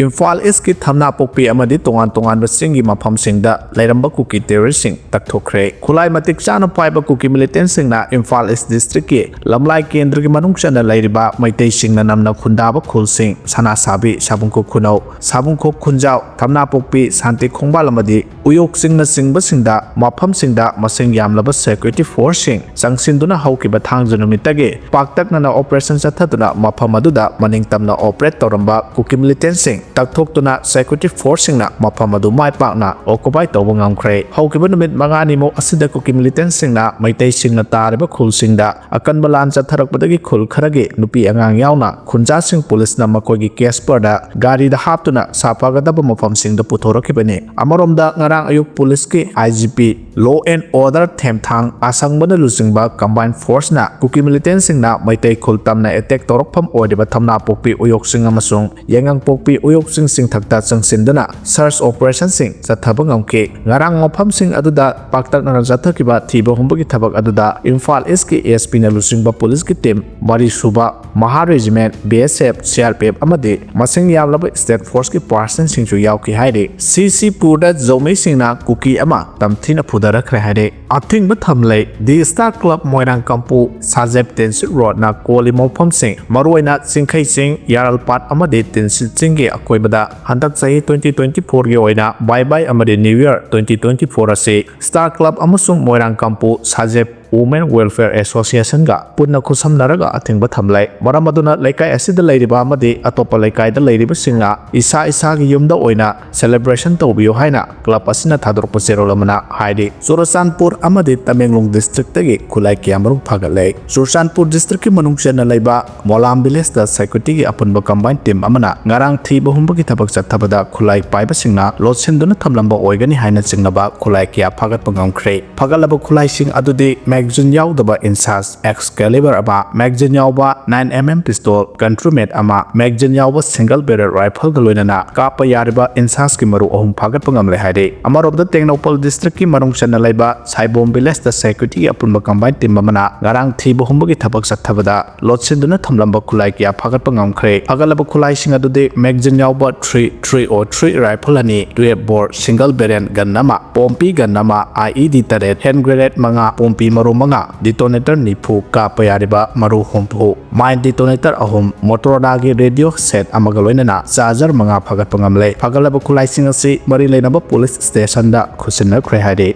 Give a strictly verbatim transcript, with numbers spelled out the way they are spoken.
ꯏꯝꯐꯥꯜ ꯏꯁꯀꯤ ꯊꯝꯅꯥꯄꯣꯛꯄꯤ ꯑꯃꯗꯤ ꯇꯣꯉꯥꯟ ꯇꯣꯉꯥꯟꯕ ꯆꯤꯡꯒꯤ ꯃꯐꯝꯁꯤꯡꯗ ꯂꯩꯔꯝꯕ ꯀꯨꯀꯤ ꯇꯦꯔꯣꯔꯤꯁꯁꯤꯡ ꯇꯛꯊꯣꯛꯈ꯭ꯔꯦ꯫ ꯈꯨꯠꯂꯥꯏ ꯃꯇꯤꯛ ꯆꯥꯅ ꯄꯥꯏꯕ ꯀꯨꯀꯤ ꯃꯤꯂꯤꯇꯦꯟꯁꯤꯡꯅ ꯏꯝꯐꯥꯜ ꯏꯁ ꯗꯤꯁꯇ꯭ꯔꯤꯛꯀꯤ ꯂꯝꯂꯥꯏ ꯀꯦꯟꯗ꯭ꯔꯒꯤ ꯃꯅꯨꯡ ꯆꯟꯅ ꯂꯩꯔꯤꯕ ꯃꯩꯇꯩꯁꯤꯡꯅ ꯅꯝꯅ ꯈꯨꯟꯗꯥꯕ ꯈꯨꯜꯁꯤꯡ ꯁꯅꯥꯁꯥꯕꯤ, ꯁꯥꯕꯨꯡꯈꯣꯛ ꯈꯨꯅꯧ, ꯁꯥꯕꯨꯡꯈꯣꯛ ꯈꯨꯟꯖꯥꯎ, ꯊꯝꯅꯥꯄꯣꯛꯄꯤ, ꯁꯥꯟꯇꯤ ꯈꯣꯡꯕꯥꯜ ꯑꯃꯗꯤ ꯎꯌꯣꯛꯆꯤꯡꯅꯆꯤꯡꯕꯁꯤꯡꯗ ꯃꯐꯝꯁꯤꯡꯗ ꯃꯁꯤꯡ ꯌꯥꯝꯂꯕ ꯁꯦꯀ꯭ꯌꯨꯔꯤꯇꯤ ꯐꯣꯔꯁꯁꯤꯡ ꯆꯪꯁꯤꯟꯗꯨꯅ ꯍꯧꯈꯤꯕ ꯊꯥꯡꯖ ꯅꯨꯃꯤꯠꯇꯒꯤ ꯄꯥꯛꯇꯛꯅꯅ ꯑꯣꯄꯔꯦꯁꯟ ꯆꯠꯊꯗꯨꯅ ꯃꯐꯝ ꯑꯗꯨꯗ ꯃꯅꯤꯡ ꯇꯝꯅ ꯑꯣꯄꯔꯦꯠ ꯇꯧꯔꯝꯕ ꯀꯨꯀꯤ ꯃꯤꯂꯤꯇꯦꯟꯁꯤꯡ ꯇꯛꯊꯣꯛꯇꯨꯅ ꯁꯦꯀ꯭ꯌꯨꯔꯤꯇꯤ ꯐꯣꯔꯁꯁꯤꯡꯅ ꯃꯐꯝ ꯑꯗꯨ ꯃꯥꯏ ꯄꯥꯛꯅ ꯑꯣꯀꯨꯄꯥꯏ ꯇꯧꯕ ꯉꯝꯈ꯭ꯔꯦ꯫ ꯍꯧꯈꯤꯕ ꯅꯨꯃꯤꯠ ꯃꯉꯥꯅꯤꯃꯨꯛ ꯑꯁꯤꯗ ꯀꯨꯀꯤ ꯃꯤꯂꯤꯇꯦꯟꯁꯤꯡꯅ ꯃꯩꯇꯩꯁꯤꯡꯅ ꯇꯥꯔꯤꯕ ꯈꯨꯜꯁꯤꯡꯗ ꯑꯀꯟꯕ ꯂꯥꯟ ꯆꯠꯊꯔꯛꯄꯗꯒꯤ ꯈꯨꯜ ꯈꯔꯒꯤ ꯅꯨꯄꯤ ꯑꯉꯥꯡ ꯌꯥꯎꯅ ꯈꯨꯟꯖꯥꯁꯤꯡ ꯄꯨꯂꯤꯁꯅ ꯃꯈꯣꯏꯒꯤ ꯀꯦꯁꯄꯔꯗ ꯒꯥꯔꯤꯗ ꯍꯥꯞꯇꯨꯅ ꯁꯥꯐꯒꯗꯕ ꯃꯐꯝꯁꯤꯡꯗ ꯄꯨꯊꯣꯔꯛꯈꯤꯕꯅꯤ꯫ ꯑꯃꯔꯣꯝꯗ ꯉꯔꯥꯡ ꯑꯌꯨꯛ ꯄꯨꯂꯤꯁꯀꯤ I G P, Law and Order ꯊꯦꯝꯊꯥꯡ ꯑꯁꯪꯕꯅ ꯂꯨꯆꯤꯡꯕ ꯀꯝꯕꯥꯏꯟ ꯐꯣꯔꯁꯅ ꯀꯨꯀꯤ ꯃꯤꯂꯤꯇꯦꯟꯁꯤꯡꯅ ꯃꯩꯇꯩ ꯈꯨꯜ ꯇꯝꯅ ꯑꯦꯇꯦꯛ ꯇꯧꯔꯛꯐꯝ ꯑꯣꯏꯔꯤꯕ ꯊꯝꯅꯥꯄꯣꯛꯄꯤ ꯎꯌꯣꯛꯆꯤꯡ ꯑꯃꯁꯨꯡ ꯌꯥꯏꯉꯪꯄꯣꯛꯄꯤ ꯎꯌꯣꯛꯆꯤꯡ ꯆꯤꯡꯊꯛꯇ ꯆꯪꯁꯤꯟꯗꯨꯅ ꯁꯔꯆ ꯑꯣꯄꯔꯦꯁꯟꯁꯤꯡ ꯆꯠꯊꯕ ꯉꯝꯈꯤ꯫ ꯉꯔꯥꯡ ꯃꯐꯝꯁꯤꯡ ꯑꯗꯨꯗ ꯄꯥꯛꯇꯛꯅꯅ ꯆꯠꯊꯈꯤꯕ ꯊꯤꯕ ꯍꯨꯝꯕꯒꯤ ꯊꯕꯛ ꯑꯗꯨꯗ ꯏꯝꯐꯥꯜ ꯏꯁꯀꯤ ꯑꯦꯁ ꯄꯤꯅ ꯂꯨꯆꯤꯡꯕ ꯄꯨꯂꯤꯁꯀꯤ ꯇꯤꯝ ꯃꯔꯤ ꯁꯨꯕ ꯃꯍꯥ regiment, B S F, C R P F ꯑꯃꯗꯤ ꯃꯁꯤꯡ ꯌꯥꯝꯂꯕ ꯁ꯭ꯇꯦꯠ ꯐꯣꯔꯁꯀꯤ ꯄꯥꯔꯁꯟꯁꯤꯡꯁꯨ ꯌꯥꯎꯈꯤ ꯍꯥꯏꯔꯤ꯫ ꯁꯤ ꯁꯤ ꯄꯨꯔꯗ ꯖꯧꯃꯤꯁꯤꯡꯅ ꯀꯨꯀꯤ ꯑꯃ ꯇꯝꯊꯤꯅ ꯐꯨꯗꯔꯛꯈ꯭ꯔꯦ ꯍꯥꯏꯔꯤ꯫ ꯑꯊꯤꯡꯕ ꯊꯝꯂꯦ꯫ ꯗꯤ ꯁ꯭ꯇꯥꯔ ꯀ꯭ꯂꯕ ꯃꯣꯏꯔꯥꯡ ꯀꯝꯄꯨ ꯁꯥꯖꯦꯞ ꯇꯦꯟꯁꯤꯜ ꯔꯣꯗꯅ ꯀꯣꯜꯂꯤ ꯃꯐꯝꯁꯤꯡ, ꯃꯔꯨꯑꯣꯏꯅ ꯆꯤꯡꯈꯩ ꯆꯤꯡ, ꯌꯥꯔꯜꯄꯥꯠ ꯑꯃꯗꯤ ꯇꯦꯟꯁꯤꯜ ꯆꯤꯡꯒꯤ ꯑꯀꯣꯏꯕꯗ ꯍꯟꯗꯛ ꯆꯍꯤ ꯇ꯭ꯋꯦꯟꯇꯤ ꯇ꯭ꯋꯦꯟꯇꯤ ꯐꯣꯔꯒꯤ ꯑꯣꯏꯅ ꯕꯥꯏ ꯕꯥꯏ ꯑꯃꯗꯤ new year twenty twenty four ꯑꯁꯤ ꯁ꯭ꯇꯥꯔ ꯀ꯭ꯂꯕ ꯑꯃꯁꯨꯡ ꯃꯣꯏꯔꯥꯡ ꯀꯝꯄꯨ ꯁꯥꯖꯦꯞ ꯋꯨꯃꯦꯟ ꯋꯦꯜꯐꯤꯌꯔ ꯑꯦꯁꯣꯁꯤꯌꯦꯁꯟꯒ ꯄꯨꯟꯅ ꯈꯨꯠꯁꯝꯅꯔꯒ ꯑꯊꯤꯡꯕ ꯊꯝꯂꯦ꯫ ꯃꯔꯝ ꯑꯗꯨꯅ ꯂꯩꯀꯥꯏ ꯑꯁꯤꯗ ꯂꯩꯔꯤꯕ ꯑꯃꯗꯤ ꯑꯇꯣꯞꯄ ꯂꯩꯀꯥꯏꯗ ꯂꯩꯔꯤꯕꯁꯤꯡꯅ ꯏꯁꯥ ꯏꯁꯥꯒꯤ ꯌꯨꯝꯗ ꯑꯣꯏꯅ ꯁꯦꯂꯦꯕ꯭ꯔꯦꯁꯟ ꯇꯧꯕꯤꯌꯨ ꯍꯥꯏꯅ ꯀ꯭ꯂꯕ ꯑꯁꯤꯅ ꯊꯥꯗꯣꯔꯛꯄ ꯆꯦꯔꯣꯜ ꯑꯃꯅ ꯍꯥꯏꯔꯤ꯫ ꯆꯨꯔꯆꯥꯟꯄꯨꯔ ꯑꯃꯗꯤ ꯇꯃꯦꯡꯂꯣꯡ ꯗꯤꯁꯇ꯭ꯔꯤꯛꯇꯒꯤ ꯈꯨꯠꯂꯥꯏ ꯀꯌꯥꯃꯔꯨꯝ ꯐꯥꯒꯠꯂꯦ꯫ ꯆꯨꯔꯆꯥꯟꯄꯨꯔ ꯗꯤꯁꯇ꯭ꯔꯤꯛꯀꯤ ꯃꯅꯨꯡ ꯆꯟꯅ ꯂꯩꯕ ꯃꯣꯂꯥꯝ ꯚꯤꯂꯦꯖꯇ ꯁꯦꯀ꯭ꯌꯨꯔꯤꯇꯤꯒꯤ ꯑꯄꯨꯟꯕ ꯀꯝꯕꯥꯏꯟ ꯇꯤꯝ ꯑꯃꯅ ꯉꯔꯥꯡ ꯊꯤꯕ ꯍꯨꯝꯕꯒꯤ ꯊꯕꯛ ꯆꯠꯊꯕꯗ ꯈꯨꯠꯂꯥꯏ ꯄꯥꯏꯕꯁꯤꯡꯅ ꯂꯣꯠꯁꯤꯟꯗꯨꯅ ꯊꯝꯂꯝꯕ ꯑꯣꯏꯒꯅꯤ ꯍꯥꯏꯅ ꯆꯤꯡꯅꯕ ꯈꯨꯠꯂꯥꯏ ꯀꯌꯥ ꯐꯥꯒꯠꯄ ꯉꯝꯈ꯭ꯔꯦ꯫ ꯐꯥꯒꯠꯂꯕ ꯈꯨꯠꯂꯥꯏꯁꯤꯡ ꯑꯗꯨꯗꯤ magazine ꯌꯥꯎꯗꯕ INSAS Excalibur ꯑꯃ, magazine ꯌꯥꯎꯕ nine M M pistol, country made ꯑꯃ, magazine ꯌꯥꯎꯕ single barrel rifleꯒ ꯂꯣꯏꯅꯅ ꯀꯥꯞꯄ ꯌꯥꯔꯤꯕ INSASꯀꯤ ꯃꯔꯨ ꯑꯍꯨꯝ ꯐꯥꯒꯠꯄ ꯉꯝꯂꯦ ꯍꯥꯏꯔꯤ꯫ ꯑꯃꯔꯣꯝꯗ ꯇꯦꯡꯅꯧꯄꯜ districtꯀꯤ ꯃꯅꯨꯡ ꯆꯟꯅ ꯂꯩꯕ ꯁꯥꯏꯕꯣꯝ villageꯇ securityꯒꯤ ꯑꯄꯨꯟꯕ combined team ꯑꯃꯅ ꯉꯔꯥꯡ ꯊꯤꯕ ꯍꯨꯝꯕꯒꯤ ꯊꯕꯛ ꯆꯠꯊꯕꯗ ꯂꯣꯠꯁꯤꯟꯗꯨꯅ ꯊꯝꯂꯝꯕ ꯈꯨꯠꯂꯥꯏ ꯀꯌꯥ ꯐꯥꯒꯠꯄ ꯉꯝꯈ꯭ꯔꯦ꯫ ꯐꯥꯒꯠꯂꯕ ꯈꯨꯠꯂꯥꯏꯁꯤꯡ ꯑꯗꯨꯗꯤ magazine ꯌꯥꯎꯕ three three oh three rifle ꯑꯅꯤ, twelve bore single barrel gun ꯑꯃ, ꯄꯣꯝꯄꯤ gun ꯑꯃ, IED ꯇꯔꯦꯠ, hand grenade ꯃꯉꯥ, ꯄꯣꯝꯄꯤ ꯃꯔꯨ ꯃꯉꯥ, detonator ꯅꯤꯐꯨ, ꯀꯥꯞꯄ ꯌꯥꯔꯤꯕ ꯃꯔꯨ ꯍꯨꯝꯐꯨ, mine detonator ꯑꯍꯨꯝ, Motorolaꯒꯤ radio set ꯑꯃꯒ ꯂꯣꯏꯅꯅ charger ꯃꯉꯥ ꯐꯥꯒꯠꯄ ꯉꯝꯂꯦ꯫ ꯐꯥꯒꯠꯂꯕ ꯈꯨꯠꯂꯥꯏꯁꯤꯡ ꯑꯁꯤ ꯃꯔꯤ ꯂꯩꯅꯕ police stationꯗ ꯈꯨꯠꯁꯤꯟꯅꯈ꯭ꯔꯦ ꯍꯥꯏꯔꯤ꯫